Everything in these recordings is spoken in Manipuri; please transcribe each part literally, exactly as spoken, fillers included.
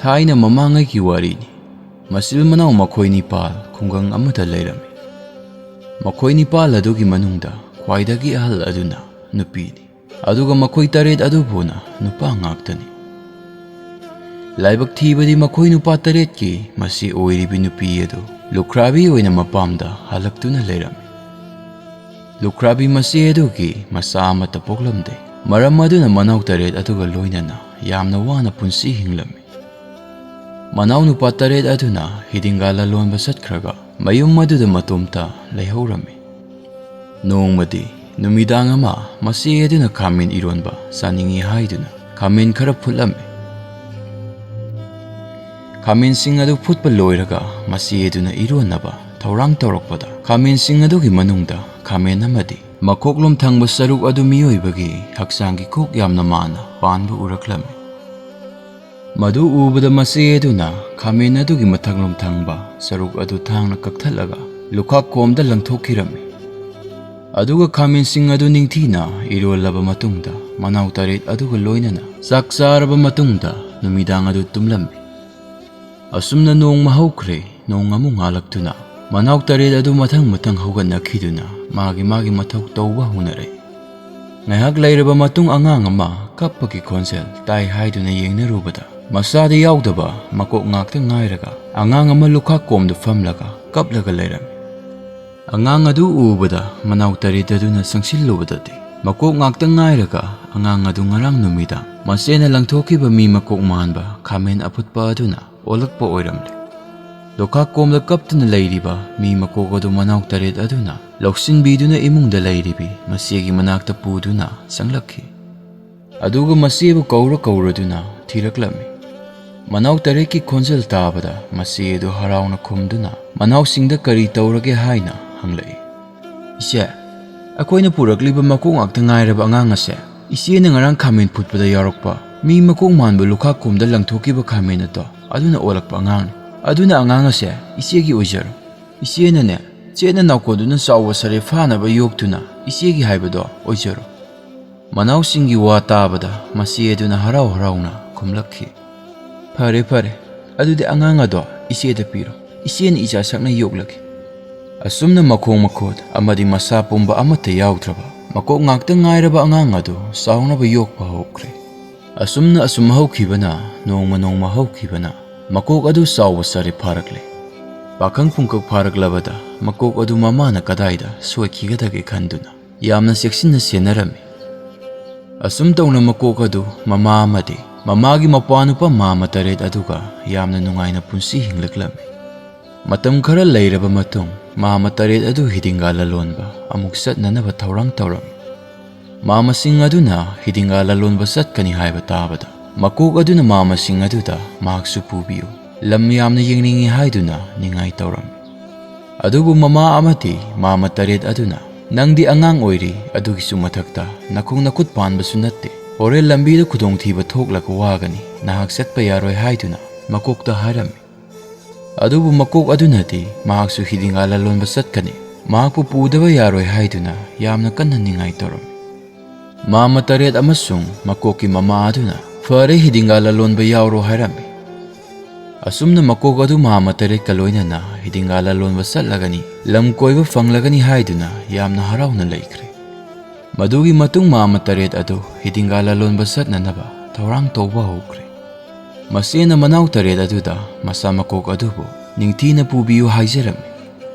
ꯊꯥꯏꯅ ꯃꯃꯥꯡꯉꯩꯒꯤ ꯋꯥꯔꯤꯅꯤ꯫ ꯃꯆꯤꯜ ꯃꯅꯥꯎ ꯃꯈꯣꯏ ꯅꯤꯄꯥꯜ ꯈꯨꯡꯒꯪ ꯑꯃꯗ ꯂꯩꯔꯝꯃꯤ꯫ ꯃꯈꯣꯏ ꯅꯤꯄꯥꯜ ꯑꯗꯨꯒꯤ ꯃꯅꯨꯡꯗ ꯈ꯭ꯋꯥꯏꯗꯒꯤ ꯑꯍꯜ ꯑꯗꯨꯅ ꯅꯨꯄꯤꯅꯤ, ꯑꯗꯨꯒ ꯃꯈꯣꯏ ꯇꯔꯦꯠ ꯑꯗꯨꯕꯨꯅ ꯅꯨꯄꯥ ꯉꯥꯛꯇꯅꯤ꯫ ꯂꯥꯏꯕꯛ ꯊꯤꯕꯗꯤ, ꯃꯈꯣꯏ ꯅꯨꯄꯥ ꯇꯔꯦꯠꯀꯤ ꯃꯆꯦ ꯑꯣꯏꯔꯤꯕꯤ ꯅꯨꯄꯤ ꯑꯗꯨ ꯂꯨꯈ꯭ꯔꯥꯕꯤ ꯑꯣꯏꯅ ꯃꯄꯥꯝꯗ ꯍꯜꯂꯛꯇꯨꯅ ꯂꯩꯔꯝꯃꯤ꯫ ꯂꯨꯈ꯭ꯔꯥꯕꯤ ꯃꯆꯦ ꯑꯗꯨꯒꯤ ꯃꯆꯥ ꯑꯃꯠꯇ ꯄꯣꯛꯂꯝꯗꯦ꯫ ꯃꯔꯝ ꯑꯗꯨꯅ ꯃꯅꯥꯎ ꯇꯔꯦꯠ ꯑꯗꯨꯒ ꯂꯣꯏꯅꯅ ꯌꯥꯝꯅ ꯋꯥꯅ ꯄꯨꯟꯁꯤ ꯍꯤꯡꯂꯝꯃꯤ꯫ ꯃꯅꯥꯎꯅꯨꯄꯥ ꯇꯔꯦꯠ ꯑꯗꯨꯅ ꯍꯤꯗꯤꯡꯒꯥ ꯂꯂꯣꯟꯕ ꯆꯠꯈ꯭ꯔꯒ, ꯃꯌꯨꯝ ꯑꯗꯨꯗ ꯃꯇꯣꯝꯇ ꯂꯩꯍꯧꯔꯝꯃꯤ꯫ ꯅꯣꯡꯃꯗꯤ ꯅꯨꯃꯤꯗꯥꯡ ꯑꯃ, ꯃꯆꯦ ꯑꯗꯨꯅ ꯈꯥꯃꯦꯟ ꯏꯔꯣꯟꯕ ꯆꯥꯅꯤꯡꯏ ꯍꯥꯏꯗꯨꯅ ꯈꯥꯃꯦꯟ ꯈꯔ ꯐꯨꯠꯂꯝꯃꯤ꯫ ꯈꯥꯃꯦꯟꯁꯤꯡ ꯑꯗꯨ ꯐꯨꯠꯄ ꯂꯣꯏꯔꯒ, ꯃꯆꯦ ꯑꯗꯨꯅ ꯏꯔꯣꯟꯅꯕ ꯊꯧꯔꯥꯡ ꯇꯧꯔꯛꯄꯗ, ꯈꯥꯃꯦꯟꯁꯤꯡ ꯑꯗꯨꯒꯤ ꯃꯅꯨꯡꯗ ꯈꯥꯃꯦꯟ ꯑꯃꯗꯤ ꯃꯈꯣꯛꯂꯣꯝ ꯊꯪꯕ ꯁꯔꯨꯛ ꯑꯗꯨ ꯃꯤꯑꯣꯏꯕꯒꯤ ꯍꯛꯆꯥꯡꯒꯤ ꯀꯣꯛ ꯌꯥꯝꯅ ꯃꯥꯟꯅ ꯄꯥꯟꯕ ꯎꯔꯛꯂꯝꯃꯤ꯫ ꯃꯗꯨ ꯎꯕꯗ, ꯃꯆꯦ ꯑꯗꯨꯅ ꯈꯥꯃꯦꯟ ꯑꯗꯨꯒꯤ ꯃꯊꯛꯂꯣꯝ ꯊꯪꯕ ꯁꯔꯨꯛ ꯑꯗꯨ ꯊꯥꯡꯅ ꯀꯛꯊꯠꯂꯒ ꯂꯨꯈꯥꯛ ꯀꯣꯝꯗ ꯂꯪꯊꯣꯛꯈꯤꯔꯝꯃꯤ꯫ ꯑꯗꯨꯒ ꯈꯥꯃꯦꯟꯁꯤꯡ ꯑꯗꯨ ꯅꯤꯡꯊꯤꯅ ꯏꯔꯣꯜꯂꯕ ꯃꯇꯨꯡꯗ, ꯃꯅꯥꯎ ꯇꯔꯦꯠ ꯑꯗꯨꯒ ꯂꯣꯏꯅꯅ ꯆꯥꯛ ꯆꯥꯔꯕ ꯃꯇꯨꯡꯗ, ꯅꯨꯃꯤꯗꯥꯡ ꯑꯗꯨ ꯇꯨꯝꯂꯝꯃꯤ꯫ ꯑꯁꯨꯝꯅ ꯅꯣꯡꯃ ꯍꯧꯈ꯭ꯔꯦ꯫ ꯅꯣꯡ ꯑꯃꯨꯛ ꯉꯥꯜꯂꯛꯇꯨꯅ, ꯃꯅꯥꯎ ꯇꯔꯦꯠ ꯑꯗꯨ ꯃꯊꯪ ꯃꯊꯪ ꯍꯧꯒꯠꯅꯈꯤꯗꯨꯅ ꯃꯥꯒꯤ ꯃꯥꯒꯤ ꯃꯊꯧ ꯇꯧꯕ ꯍꯧꯅꯔꯦ꯫ ꯉꯥꯏꯍꯥꯛ ꯂꯩꯔꯕ ꯃꯇꯨꯡ, ꯑꯉꯥꯡ ꯑꯃ ꯀꯞꯄꯒꯤ ꯈꯣꯟꯖꯦꯜ ꯇꯥꯏ ꯍꯥꯏꯗꯨꯅ ꯌꯦꯡꯅꯔꯨꯕꯗ, ꯃꯆꯥꯗꯤ ꯌꯥꯎꯗꯕ, ꯃꯀꯣꯛ ꯉꯥꯛꯇ ꯉꯥꯏꯔꯒ ꯑꯉꯥꯡ ꯑꯃ ꯂꯨꯈꯥꯛ ꯀꯣꯝꯗ ꯐꯝꯂꯒ ꯀꯞꯂꯒ ꯂꯩꯔꯝꯃꯤ꯫ ꯑꯉꯥꯡ ꯑꯗꯨ ꯎꯕꯗ, ꯃꯅꯥꯎ ꯇꯔꯦꯠ ꯑꯗꯨꯅ ꯆꯪꯁꯤꯜꯂꯨꯕꯗꯗꯤ, ꯃꯀꯣꯛ ꯉꯥꯛꯇ ꯉꯥꯏꯔꯒ ꯑꯉꯥꯡ ꯑꯗꯨ ꯉꯔꯥꯡ ꯅꯨꯃꯤꯗꯥꯡ ꯃꯆꯦꯅ ꯂꯪꯊꯣꯛꯈꯤꯕ ꯃꯤ ꯃꯀꯣꯛ ꯃꯥꯟꯕ ꯈꯥꯃꯦꯟ ꯑꯐꯨꯠꯄ ꯑꯗꯨꯅ ꯑꯣꯜꯂꯛꯄ ꯑꯣꯏꯔꯝꯂꯦ꯫ ꯂꯨꯈꯥꯛ ꯀꯣꯝꯗ ꯀꯞꯇꯨꯅ ꯂꯩꯔꯤꯕ ꯃꯤ ꯃꯀꯣꯛ ꯑꯗꯨ ꯃꯅꯥꯎ ꯇꯔꯦꯠ ꯑꯗꯨꯅ ꯂꯧꯁꯤꯟꯕꯤꯗꯨꯅ, ꯏꯃꯨꯡꯗ ꯂꯩꯔꯤꯕꯤ ꯃꯆꯦꯒꯤ ꯃꯅꯥꯛꯇ ꯄꯨꯗꯨꯅ ꯆꯪꯂꯛꯈꯤ꯫ ꯑꯗꯨꯒ ꯃꯆꯦꯕꯨ ꯀꯧꯔ ꯀꯧꯔꯗꯨꯅ ꯊꯤꯔꯛꯂꯝꯃꯤ꯫ ꯃꯅꯥꯎ ꯇꯔꯦꯠꯀꯤ ꯈꯣꯟꯖꯦꯜ ꯇꯥꯕꯗ, ꯃꯆꯦ ꯑꯗꯨ ꯍꯔꯥꯎꯅ ꯈꯨꯝꯗꯨꯅ ꯃꯅꯥꯎꯁꯤꯡꯗ ꯀꯔꯤ ꯇꯧꯔꯒꯦ ꯍꯥꯏꯅ ꯍꯪꯂꯛꯏ꯫ "ꯏꯆꯦ, ꯑꯩꯈꯣꯏꯅ ꯄꯨꯔꯛꯂꯤꯕ ꯃꯀꯣꯛ ꯉꯥꯛꯇ ꯉꯥꯏꯔꯕ ꯑꯉꯥꯡ ꯑꯁꯦ, ꯏꯆꯦꯅ ꯉꯔꯥꯡ ꯈꯥꯃꯦꯟ ꯐꯨꯠꯄꯗ ꯌꯥꯎꯔꯛꯄ ꯃꯤ ꯃꯀꯣꯛ ꯃꯥꯟꯕ ꯂꯨꯈꯥꯛ ꯀꯣꯝꯗ ꯂꯪꯊꯣꯛꯈꯤꯕ ꯈꯥꯃꯦꯟ ꯑꯗꯣ, ꯑꯗꯨꯅ ꯑꯣꯜꯂꯛꯄ ꯑꯉꯥꯡꯅꯤ꯫ ꯑꯗꯨꯅ ꯑꯉꯥꯡ ꯑꯁꯦ ꯏꯆꯦꯒꯤ ꯑꯣꯏꯖꯔꯣ꯫ ꯏꯆꯦꯅ ꯆꯦꯠꯅ ꯅꯥꯎꯀꯣꯗꯨꯅ ꯆꯥꯎꯕ ꯁꯔꯦ ꯐꯥꯅꯕ ꯌꯣꯛꯇꯨꯅ ꯏꯆꯦꯒꯤ ꯍꯥꯏꯕꯗꯣ ꯑꯣꯏꯖꯔꯣ"꯫ ꯃꯅꯥꯎꯁꯤꯡꯒꯤ ꯋꯥ ꯇꯥꯕꯗ, ꯃꯆꯦ ꯑꯗꯨꯅ ꯍꯔꯥꯎ ꯍꯔꯥꯎꯅ ꯈꯨꯝꯂꯛꯈꯤ꯫ "ꯐꯔꯦ, ꯐꯔꯦ, ꯑꯗꯨꯗꯤ ꯑꯉꯥꯡ ꯑꯗꯣ ꯏꯆꯦꯗ ꯄꯤꯔꯣ꯫ ꯏꯆꯦꯅ ꯏꯆꯥ ꯁꯛꯅ ꯌꯣꯛꯂꯒꯦ"꯫ ꯑꯁꯨꯝꯅ ꯃꯈꯣꯡ ꯃꯈꯨꯠ ꯑꯃꯗꯤ ꯃꯁꯥ ꯄꯨꯝꯕ ꯑꯃꯠꯇ ꯌꯥꯎꯗ꯭ꯔꯕ, ꯃꯀꯣꯛ ꯉꯥꯛꯇ ꯉꯥꯏꯔꯕ ꯑꯉꯥꯡ ꯑꯗꯨ ꯆꯥꯎꯅꯕ ꯌꯣꯛꯄ ꯍꯧꯈ꯭ꯔꯦ꯫ ꯑꯁꯨꯝꯅ ꯑꯁꯨꯝ ꯍꯧꯈꯤꯕꯅ, ꯅꯣꯡꯃ ꯅꯣꯡꯃ ꯍꯧꯈꯤꯕꯅ, ꯃꯀꯣꯛ ꯑꯗꯨ ꯆꯥꯎꯕ ꯆꯔꯦ ꯐꯥꯔꯛꯂꯦ꯫ ꯄꯥꯈꯪ ꯄꯨꯡꯀꯛ ꯐꯥꯔꯛꯂꯕꯗ, ꯃꯀꯣꯛ ꯑꯗꯨ ꯃꯃꯥꯅ ꯀꯗꯥꯏꯗ ꯁꯣꯏꯈꯤꯒꯗꯒꯦ ꯈꯟꯗꯨꯅ ꯌꯥꯝꯅ ꯆꯦꯛꯁꯤꯟꯅ ꯁꯦꯟꯅꯔꯝꯃꯤ꯫ ꯑꯁꯨꯝ ꯇꯧꯅ ꯃꯀꯣꯛ ꯑꯗꯨ ꯃꯃꯥ ꯑꯃꯗꯤ ꯃꯃꯥꯒꯤ ꯃꯄ꯭ꯋꯥꯅꯨꯄꯥ ꯃꯥꯃ ꯇꯔꯦꯠ ꯑꯗꯨꯒ ꯌꯥꯝꯅ ꯅꯨꯡꯉꯥꯏꯅ ꯄꯨꯟꯁꯤ ꯍꯤꯡꯂꯛꯂꯝꯃꯤ꯫ ꯃꯇꯝ ꯈꯔ ꯂꯩꯔꯕ ꯃꯇꯨꯡ, ꯃꯥꯃ ꯇꯔꯦꯠ ꯑꯗꯨ ꯍꯤꯗꯤꯡꯒꯥ ꯂꯂꯣꯟꯕ ꯑꯃꯨꯛ ꯆꯠꯅꯅꯕ ꯊꯧꯔꯥꯡ ꯇꯧꯔꯝꯃꯤ꯫ ꯃꯥꯃꯁꯤꯡ ꯑꯗꯨꯅ ꯍꯤꯗꯤꯡꯒꯥ ꯂꯂꯣꯟꯕ ꯆꯠꯀꯅꯤ ꯍꯥꯏꯕ ꯇꯥꯕꯗ, ꯃꯀꯣꯛ ꯑꯗꯨꯅ ꯃꯥꯃꯁꯤꯡ ꯑꯗꯨꯗ "ꯃꯍꯥꯛꯁꯨ ꯄꯨꯕꯤꯌꯨ, ꯂꯝ ꯌꯥꯝꯅ ꯌꯦꯡꯅꯤꯡꯏ" ꯍꯥꯏꯗꯨꯅ ꯅꯤꯡꯉꯥꯏ ꯇꯧꯔꯝꯃꯤ꯫ ꯑꯗꯨꯕꯨ ꯃꯃꯥ ꯑꯃꯗꯤ ꯃꯥꯃ ꯇꯔꯦꯠ ꯑꯗꯨꯅ, "ꯅꯪꯗꯤ ꯑꯉꯥꯡ ꯑꯣꯏꯔꯤ, ꯑꯗꯨꯒꯤꯁꯨ ꯃꯊꯛꯇ ꯅꯈꯣꯡ ꯅꯈꯨꯠ ꯄꯥꯟꯕꯁꯨ ꯅꯠꯇꯦ, ꯍꯣꯔꯦꯟ ꯂꯝꯕꯤꯗ ꯈꯨꯗꯣꯡꯊꯤꯕ ꯊꯣꯛꯂꯒ ꯋꯥꯒꯅꯤ, ꯅꯍꯥꯛ ꯆꯠꯄ ꯌꯥꯔꯣꯏ" ꯍꯥꯏꯗꯨꯅ ꯃꯀꯣꯛꯇ ꯍꯥꯏꯔꯝꯃꯤ꯫ ꯑꯗꯨꯕꯨ ꯃꯀꯣꯛ ꯑꯗꯨꯅꯗꯤ ꯃꯍꯥꯛꯁꯨ ꯍꯤꯗꯤꯡꯒꯥ ꯂꯂꯣꯟꯕ ꯆꯠꯀꯅꯤ, ꯃꯍꯥꯛꯄꯨ ꯄꯨꯗꯕ ꯌꯥꯔꯣꯏ ꯍꯥꯏꯗꯨꯅ ꯌꯥꯝꯅ ꯀꯟꯅ ꯅꯤꯡꯉꯥꯏ ꯇꯧꯔꯝꯃꯤ꯫ ꯃꯥꯃ ꯇꯔꯦꯠ ꯑꯃꯁꯨꯡ ꯃꯀꯣꯛꯀꯤ ꯃꯃꯥ ꯑꯗꯨꯅ, "ꯐꯔꯦ, ꯍꯤꯗꯤꯡꯒꯥ ꯂꯂꯣꯟꯕ ꯌꯥꯎꯔꯣ" ꯍꯥꯏꯔꯝꯃꯤ꯫ ꯑꯁꯨꯝꯅ ꯃꯀꯣꯛ ꯑꯗꯨ ꯃꯥꯃ ꯇꯔꯦꯠꯀ ꯂꯣꯏꯅꯅ ꯍꯤꯗꯤꯡꯒꯥ ꯂꯂꯣꯟꯕ ꯆꯠꯂꯒꯅꯤ, ꯂꯝ ꯀꯣꯏꯕ ꯐꯪꯂꯒꯅꯤ ꯍꯥꯏꯗꯨꯅ ꯌꯥꯝꯅ ꯍꯔꯥꯎꯅ ꯂꯩꯈ꯭ꯔꯦ꯫ ꯃꯗꯨꯒꯤ ꯃꯇꯨꯡ ꯃꯥꯃ ꯇꯔꯦꯠ ꯑꯗꯨ ꯍꯤꯗꯤꯡꯒꯥ ꯂꯂꯣꯟꯕ ꯆꯠꯅꯅꯕ ꯊꯧꯔꯥꯡ ꯇꯧꯕ ꯍꯧꯈ꯭ꯔꯦ꯫ ꯃꯆꯦꯅ ꯃꯅꯥꯎ ꯇꯔꯦꯠ ꯑꯗꯨꯗ ꯃꯆꯥ ꯃꯀꯣꯛ ꯑꯗꯨꯕꯨ ꯅꯤꯡꯊꯤꯅ ꯄꯨꯕꯤꯌꯨ ꯍꯥꯏꯖꯔꯝꯃꯤ꯫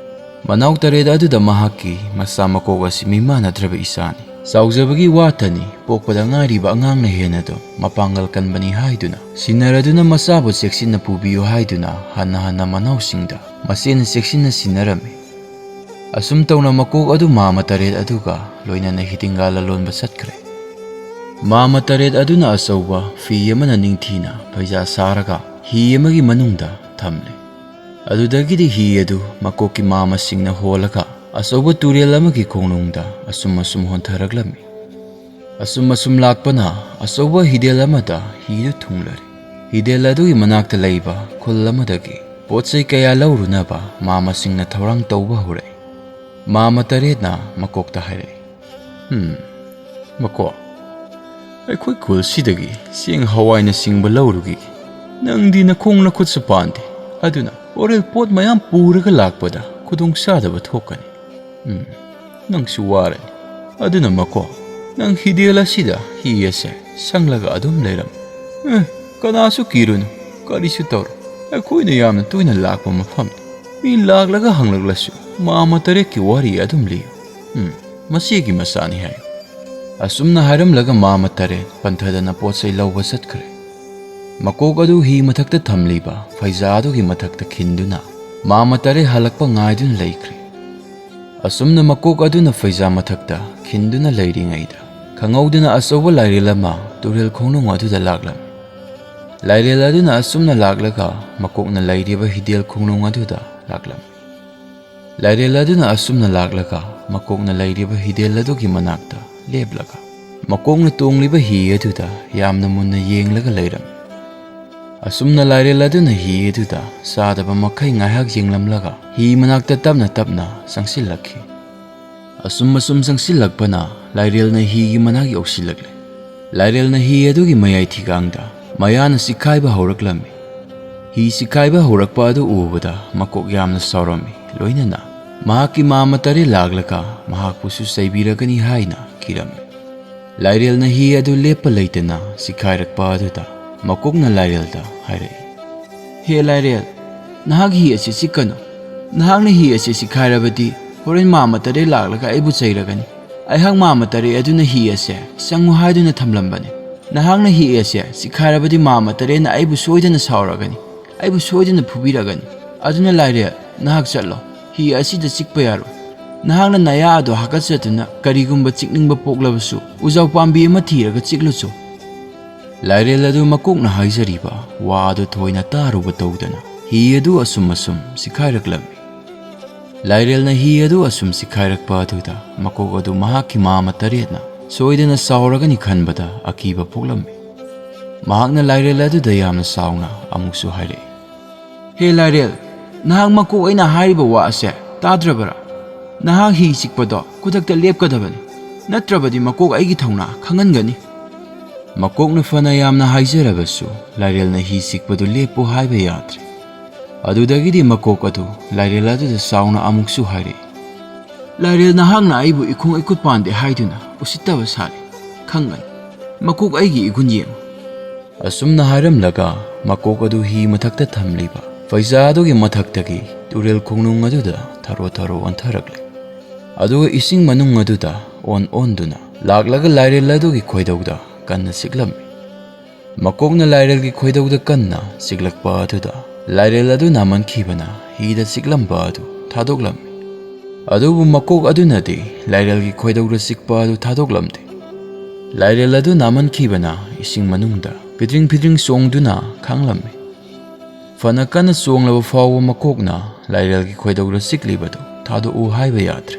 ꯃꯅꯥꯎ ꯇꯔꯦꯠ ꯑꯗꯨꯗ ꯃꯍꯥꯛꯀꯤ ꯃꯆꯥ ꯃꯀꯣꯛ ꯑꯁꯤ ꯃꯤꯃꯥꯟꯅꯗ꯭ꯔꯕ ꯏꯆꯥꯅꯤ꯫ ꯆꯥꯎꯖꯕꯒꯤ ꯋꯥꯇꯅꯤ, ꯄꯣꯛꯄꯗ ꯉꯥꯏꯔꯤꯕ ꯑꯉꯥꯡꯅ ꯍꯦꯟꯅꯗꯨ ꯃꯄꯥꯡꯒꯜ ꯀꯟꯕꯅꯤ ꯍꯥꯏꯗꯨꯅ ꯁꯤꯟꯅꯔꯗꯨꯅ ꯃꯆꯥꯕꯨ ꯆꯦꯛꯁꯤꯟꯅ ꯄꯨꯕꯤꯌꯨ ꯍꯥꯏꯗꯨꯅ ꯍꯟꯅ ꯍꯟꯅ ꯃꯅꯥꯎꯁꯤꯡꯗ ꯃꯆꯦꯅ ꯆꯦꯛꯁꯤꯟꯅ ꯁꯤꯟꯅꯔꯝꯃꯤ꯫ ꯑꯁꯨꯝ ꯇꯧꯅ ꯃꯀꯣꯛ ꯑꯗꯨ ꯃꯥꯃ ꯇꯔꯦꯠ ꯑꯗꯨꯒ ꯂꯣꯏꯅꯅ ꯍꯤꯗꯤꯡꯒꯥ ꯂꯂꯣꯟꯕ ꯆꯠꯈ꯭ꯔꯦ꯫ ꯃꯥꯃ ꯇꯔꯦꯠ ꯑꯗꯨꯅ ꯑꯆꯧꯕ ꯐꯤ ꯑꯃꯅ ꯅꯤꯡꯊꯤꯅ ꯐꯩꯖꯥ ꯁꯥꯔꯒ ꯍꯤ ꯑꯃꯒꯤ ꯃꯅꯨꯡꯗ ꯊꯝꯂꯦ꯫ ꯑꯗꯨꯗꯒꯤꯗꯤ ꯍꯤ ꯑꯗꯨ ꯃꯀꯣꯛꯀꯤ ꯃꯥꯃꯁꯤꯡꯅ ꯍꯣꯜꯂꯒ ꯑꯆꯧꯕ ꯇꯨꯔꯦꯜ ꯑꯃꯒꯤ ꯈꯣꯡꯅꯨꯡꯗ ꯑꯁꯨꯝ ꯑꯁꯨꯝ ꯍꯣꯟꯊꯔꯛꯂꯝꯃꯤ꯫ ꯑꯁꯨꯝ ꯑꯁꯨꯝ ꯂꯥꯛꯄꯅ ꯑꯆꯧꯕ ꯍꯤꯗꯦꯜ ꯑꯃꯗ ꯍꯤꯗꯨ ꯊꯨꯡꯂꯔꯦ꯫ ꯍꯤꯗꯦꯜ ꯑꯗꯨꯒꯤ ꯃꯅꯥꯛꯇ ꯂꯩꯕ ꯈꯨꯜ ꯑꯃꯗꯒꯤ ꯄꯣꯠ ꯆꯩ ꯀꯌꯥ ꯂꯧꯔꯨꯅꯕ ꯃꯥꯃꯁꯤꯡꯅ ꯊꯧꯔꯥꯡ ꯇꯧꯕ ꯍꯧꯔꯛꯏ꯫ ꯃꯥꯃ ꯇꯔꯦꯠꯅ ꯃꯀꯣꯛꯇ ꯍꯥꯏꯔꯛꯏ, "ꯍꯝ, ꯃꯀꯣꯛ, ꯑꯩꯈꯣꯏ ꯈꯨꯜꯁꯤꯗꯒꯤ ꯆꯦꯡ ꯍꯋꯥꯏꯅꯆꯤꯡꯕ ꯂꯧꯔꯨꯈꯤꯒꯦ꯫ ꯅꯪꯗꯤ ꯅꯈꯣꯡ ꯅꯈꯨꯠꯁꯨ ꯄꯥꯟꯗꯦ, ꯑꯗꯨꯅ ꯍꯣꯔꯦꯟ ꯄꯣꯠ ꯃꯌꯥꯝ ꯄꯨꯔꯒ ꯂꯥꯛꯄꯗ ꯈꯨꯗꯣꯡ ꯆꯥꯗꯕ ꯊꯣꯛꯀꯅꯤ꯫ ꯎꯝ, ꯅꯪꯁꯨ ꯋꯥꯔꯅꯤ꯫ ꯑꯗꯨꯅ ꯃꯀꯣꯛ, ꯅꯪ ꯍꯤꯗꯦꯜ ꯑꯁꯤꯗ ꯍꯤ ꯑꯁꯦ ꯁꯪꯂꯒ ꯑꯗꯨꯝ ꯂꯩꯔꯝꯃꯨ꯫ ꯎꯝ, ꯀꯅꯥꯁꯨ ꯀꯤꯔꯨꯅꯨ, ꯀꯔꯤꯁꯨ ꯇꯧꯔꯣꯏ꯫ ꯑꯩꯈꯣꯏꯅ ꯌꯥꯝꯅ ꯇꯣꯏꯅ ꯂꯥꯛꯄ ꯃꯐꯝꯅꯤ꯫ ꯃꯤ ꯂꯥꯛꯂꯒ ꯍꯪꯂꯛꯂꯁꯨ ꯃꯥꯃ ꯇꯔꯦꯠꯀꯤ ꯋꯥꯔꯤ ꯑꯗꯨꯝ ꯂꯤꯌꯨ꯫ ꯎꯝ, ꯃꯆꯦꯒꯤ ꯃꯆꯥꯅꯤ ꯍꯥꯏꯌꯨ꯫ ꯑꯁꯨꯝꯅ ꯍꯥꯏꯔꯝꯂꯒ ꯃꯥꯃ ꯇꯔꯦꯠ ꯄꯟꯊꯗꯅ ꯄꯣꯠ ꯆꯩ ꯂꯧꯕ ꯆꯠꯈ꯭ꯔꯦ꯫ ꯃꯀꯣꯛ ꯑꯗꯨ ꯍꯤ ꯃꯊꯛꯇ ꯊꯝꯂꯤꯕ ꯐꯩꯖꯥ ꯑꯗꯨꯒꯤ ꯃꯊꯛꯇ ꯈꯤꯟꯗꯨꯅ ꯃꯥꯃ ꯇꯔꯦꯠ ꯍꯜꯂꯛꯄ ꯉꯥꯏꯗꯨꯅ ꯂꯩꯈ꯭ꯔꯦ꯫ ꯑꯁꯨꯝꯅ ꯃꯀꯣꯛ ꯑꯗꯨꯅ ꯐꯩꯖꯥ ꯃꯊꯛꯇ ꯈꯤꯟꯗꯨꯅ ꯂꯩꯔꯤꯉꯩꯗ, ꯈꯪꯍꯧꯗꯅ ꯑꯆꯧꯕ ꯂꯥꯏꯔꯦꯜ ꯑꯃ ꯇꯨꯔꯦꯜ ꯈꯣꯡꯅꯨꯡ ꯑꯗꯨꯗ ꯂꯥꯛꯂꯝꯃꯤ꯫ ꯂꯥꯏꯔꯦꯜ ꯑꯗꯨꯅ ꯑꯁꯨꯝꯅ ꯂꯥꯛꯂꯒ ꯃꯀꯣꯛꯅ ꯂꯩꯔꯤꯕ ꯍꯤꯗꯦꯜ ꯈꯣꯡꯅꯨꯡ ꯑꯗꯨꯗ ꯂꯥꯛꯂꯝꯃꯤ꯫ ꯂꯥꯏꯔꯦꯜ ꯑꯗꯨꯅ ꯑꯁꯨꯝꯅ ꯂꯥꯛꯂꯒ ꯃꯀꯣꯛꯅ ꯂꯩꯔꯤꯕ ꯍꯤꯗꯦꯜ ꯑꯗꯨꯒꯤ ꯃꯅꯥꯛꯇ ꯂꯦꯞꯂꯒ ꯃꯀꯣꯛꯅ ꯇꯣꯡꯂꯤꯕ ꯍꯤ ꯑꯗꯨꯗ ꯌꯥꯝꯅ ꯃꯨꯟꯅ ꯌꯦꯡꯂꯒ ꯂꯩꯔꯝꯃꯤ꯫ ꯑꯁꯨꯝꯅ ꯂꯥꯏꯔꯦꯜ ꯑꯗꯨꯅ ꯍꯤ ꯑꯗꯨꯗ ꯆꯥꯗꯕ ꯃꯈꯩ ꯉꯥꯏꯍꯥꯛ ꯌꯦꯡꯂꯝꯂꯒ ꯍꯤ ꯃꯅꯥꯛꯇ ꯇꯞꯅ ꯇꯞꯅ ꯆꯪꯁꯤꯜꯂꯛꯈꯤ꯫ ꯑꯁꯨꯝ ꯑꯁꯨꯝ ꯆꯪꯁꯤꯜꯂꯛꯄꯅ ꯂꯥꯏꯔꯦꯜꯅ ꯍꯤꯒꯤ ꯃꯅꯥꯛ ꯌꯧꯁꯤꯜꯂꯛꯂꯦ꯫ ꯂꯥꯏꯔꯦꯜꯅ ꯍꯤ ꯑꯗꯨꯒꯤ ꯃꯌꯥꯏ ꯊꯤꯒꯥꯡꯗ ꯃꯌꯥꯅ ꯆꯤꯛꯈꯥꯏꯕ ꯍꯧꯔꯛꯂꯝꯃꯤ꯫ ꯍꯤ ꯆꯤꯛꯈꯥꯏꯕ ꯍꯧꯔꯛꯄ ꯑꯗꯨ ꯎꯕꯗ ꯃꯀꯣꯛ ꯌꯥꯝꯅ ꯁꯥꯎꯔꯝꯃꯤ꯫ ꯂꯣꯏꯅꯅ ꯃꯍꯥꯛꯀꯤ ꯃꯥꯃ ꯇꯔꯦꯠ ꯂꯥꯛꯂꯒ ꯃꯍꯥꯛꯄꯨꯁꯨ ꯆꯩꯕꯤꯔꯒꯅꯤ ꯍꯥꯏꯅ ꯀꯤꯔꯝꯃꯤ꯫ ꯂꯥꯏꯔꯦꯜꯅ ꯍꯤ ꯑꯗꯨ ꯂꯦꯞꯄ ꯂꯩꯇꯅ ꯆꯤꯛꯈꯥꯏꯔꯛꯄ ꯑꯗꯨꯗ ꯃꯀꯣꯛꯅ ꯂꯥꯏꯔꯦꯜꯗ ꯍꯥꯏꯔꯛꯏ, "ꯍꯦ ꯂꯥꯏꯔꯦꯜ, ꯅꯍꯥꯛ ꯍꯤ ꯑꯁꯤ ꯆꯤꯛꯀꯅꯨ꯫ ꯅꯍꯥꯛꯅ ꯍꯤ ꯑꯁꯤ ꯆꯤꯛꯈꯥꯏꯔꯕꯗꯤ ꯍꯣꯔꯦꯟ ꯃꯥꯃ ꯇꯔꯦꯠ ꯂꯥꯛꯂꯒ ꯑꯩꯕꯨ ꯆꯩꯔꯒꯅꯤ꯫ ꯑꯩꯍꯥꯛ ꯃꯥꯃ ꯇꯔꯦꯠ ꯑꯗꯨꯅ ꯍꯤ ꯑꯁꯦ ꯆꯪꯉꯨ ꯍꯥꯏꯗꯨꯅ ꯊꯝꯂꯝꯕꯅꯤ꯫ ꯅꯍꯥꯛꯅ ꯍꯤ ꯑꯁꯦ ꯆꯤꯛꯈꯥꯏꯔꯕꯗꯤ ꯃꯥꯃ ꯇꯔꯦꯠꯅ ꯑꯩꯕꯨ ꯁꯣꯏꯗꯅ ꯁꯥꯎꯔꯒꯅꯤ, ꯑꯩꯕꯨ ꯁꯣꯏꯗꯅ ꯐꯨꯕꯤꯔꯒꯅꯤ꯫ ꯑꯗꯨꯅ ꯂꯥꯏꯔꯦꯜ, ꯅꯍꯥꯛ ꯆꯠꯂꯣ꯫ ꯍꯤ ꯑꯁꯤꯗ ꯆꯤꯛꯄ ꯌꯥꯔꯣꯏ꯫ ꯅꯍꯥꯛꯅ ꯅꯌꯥ ꯑꯗꯨ ꯍꯥꯀꯠꯆꯗꯨꯅ ꯀꯔꯤꯒꯨꯝꯕ ꯆꯤꯛꯅꯤꯡꯕ ꯄꯣꯛꯂꯕꯁꯨ ꯎꯖꯥꯎ ꯄꯥꯝꯕꯤ ꯑꯃ ꯊꯤꯔꯒ ꯆꯤꯛꯂꯨꯆꯣ꯫" ꯂꯥꯏꯔꯦꯜ ꯑꯗꯨ ꯃꯀꯣꯛꯅ ꯍꯥꯏꯖꯔꯤꯕ ꯋꯥ ꯑꯗꯨ ꯊꯣꯏꯅ ꯇꯥꯔꯨꯕ ꯇꯧꯗꯅ ꯍꯤ ꯑꯗꯨ ꯑꯁꯨꯝ ꯑꯁꯨꯝ ꯆꯤꯛꯈꯥꯏꯔꯛꯂꯝꯃꯤ꯫ ꯂꯥꯏꯔꯦꯜꯅ ꯍꯤ ꯑꯗꯨ ꯑꯁꯨꯝ ꯆꯤꯛꯈꯥꯏꯔꯛꯄ ꯑꯗꯨꯗ ꯃꯀꯣꯛ ꯑꯗꯨ ꯃꯍꯥꯛꯀꯤ ꯃꯥꯃ ꯇꯔꯦꯠꯅ ꯁꯣꯏꯗꯅ ꯁꯥꯎꯔꯒꯅꯤ ꯈꯟꯕꯗ ꯑꯀꯤꯕ ꯄꯣꯛꯂꯝꯃꯤ꯫ ꯃꯍꯥꯛꯅ ꯂꯥꯏꯔꯦꯜ ꯑꯗꯨꯗ ꯌꯥꯝꯅ ꯁꯥꯎꯅ ꯑꯃꯨꯛꯁꯨ ꯍꯥꯏꯔꯛꯏ, "ꯍꯦ ꯂꯥꯏꯔꯦꯜ, ꯅꯍꯥꯛ ꯃꯀꯣꯛ ꯑꯩꯅ ꯍꯥꯏꯔꯤꯕ ꯋꯥ ꯑꯁꯦ ꯇꯥꯗ꯭ꯔꯕꯔꯥ? ꯅꯍꯥꯛ ꯍꯤ ꯆꯤꯛꯄꯗꯣ ꯈꯨꯗꯛꯇ ꯂꯦꯞꯀꯗꯕꯅꯤ, ꯅꯠꯇ꯭ꯔꯕꯗꯤ ꯃꯀꯣꯛ ꯑꯩꯒꯤ ꯊꯧꯅꯥ ꯈꯪꯍꯟꯒꯅꯤ꯫" ꯃꯀꯣꯛꯅ ꯐꯅ ꯌꯥꯝꯅ ꯍꯥꯏꯖꯔꯕꯁꯨ ꯂꯥꯏꯔꯦꯜꯅ ꯍꯤ ꯆꯤꯛꯄꯗꯨ ꯂꯦꯞꯄꯨ ꯍꯥꯏꯕ ꯌꯥꯗ꯭ꯔꯦ꯫ ꯑꯗꯨꯗꯒꯤꯗꯤ ꯃꯀꯣꯛ ꯑꯗꯨ ꯂꯥꯏꯔꯦꯜ ꯑꯗꯨꯗ ꯆꯥꯎꯅ ꯑꯃꯨꯛꯁꯨ ꯍꯥꯏꯔꯛꯏ, "ꯂꯥꯏꯔꯦꯜ, ꯅꯍꯥꯛꯅ ꯑꯩꯕꯨ ꯏꯈꯣꯡ ꯏꯈꯨꯠ ꯄꯥꯟꯗꯦ ꯍꯥꯏꯗꯨꯅ ꯎꯁꯤꯠꯇꯕ ꯁꯥꯔꯤ꯫ ꯈꯪꯒꯅꯤ꯫ ꯃꯀꯣꯛ ꯑꯩꯒꯤ ꯏꯒꯨꯟ ꯌꯦꯡꯉꯨ"꯫ ꯑꯁꯨꯝꯅ ꯍꯥꯏꯔꯝꯂꯒ ꯃꯀꯣꯛ ꯑꯗꯨ ꯍꯤ ꯃꯊꯛꯇ ꯊꯝꯂꯤꯕ ꯐꯩꯖꯥ ꯑꯗꯨꯒꯤ ꯃꯊꯛꯇꯒꯤ ꯇꯨꯔꯦꯜ ꯈꯣꯡꯅꯨꯡ ꯑꯗꯨꯗ ꯊꯔꯣ ꯊꯔꯣ ꯑꯣꯟꯊꯔꯛꯂꯦ꯫ ꯑꯗꯨꯒ ꯏꯁꯤꯡ ꯃꯅꯨꯡ ꯑꯗꯨꯗ ꯑꯣꯟ ꯑꯣꯟꯗꯨꯅ ꯂꯥꯛꯂꯒ ꯂꯥꯏꯔꯦꯜ ꯑꯗꯨꯒꯤ ꯈꯣꯏꯗꯧꯗ ꯀꯟꯅ ꯆꯤꯛꯂꯝꯃꯤ꯫ ꯃꯀꯣꯛꯅ ꯂꯥꯏꯔꯦꯜꯒꯤ ꯈꯣꯏꯗꯧꯗ ꯀꯟꯅ ꯆꯤꯛꯂꯛꯄ ꯑꯗꯨꯗ ꯂꯥꯏꯔꯦꯜ ꯑꯗꯨ ꯅꯥꯃꯟꯈꯤꯕꯅ ꯍꯤꯗ ꯆꯤꯛꯂꯝꯕ ꯑꯗꯨ ꯊꯥꯗꯣꯛꯂꯝꯃꯤ꯫ ꯑꯗꯨꯕꯨ ꯃꯀꯣꯛ ꯑꯗꯨꯅꯗꯤ ꯂꯥꯏꯔꯦꯜꯒꯤ ꯈꯣꯏꯗꯧꯗ ꯆꯤꯛꯄ ꯑꯗꯨ ꯊꯥꯗꯣꯛꯂꯝꯗꯦ꯫ ꯂꯥꯏꯔꯦꯜ ꯑꯗꯨ ꯅꯥꯃꯟꯈꯤꯕꯅ ꯏꯁꯤꯡ ꯃꯅꯨꯡꯗ ꯐꯤꯗ꯭ꯔꯤꯡ ꯐꯤꯗ꯭ꯔꯤꯡ ꯆꯣꯡꯗꯨꯅ ꯈꯥꯡꯂꯝꯃꯤ꯫ ꯐꯅ ꯀꯟꯅ ꯆꯣꯡꯂꯕ ꯐꯥꯎꯕ ꯃꯀꯣꯛꯅ ꯂꯥꯏꯔꯦꯜꯒꯤ ꯈꯣꯏꯗꯧꯗ ꯆꯤꯛꯂꯤꯕꯗꯨ ꯊꯥꯗꯣꯛꯎ ꯍꯥꯏꯕ ꯌꯥꯗ꯭ꯔꯦ꯫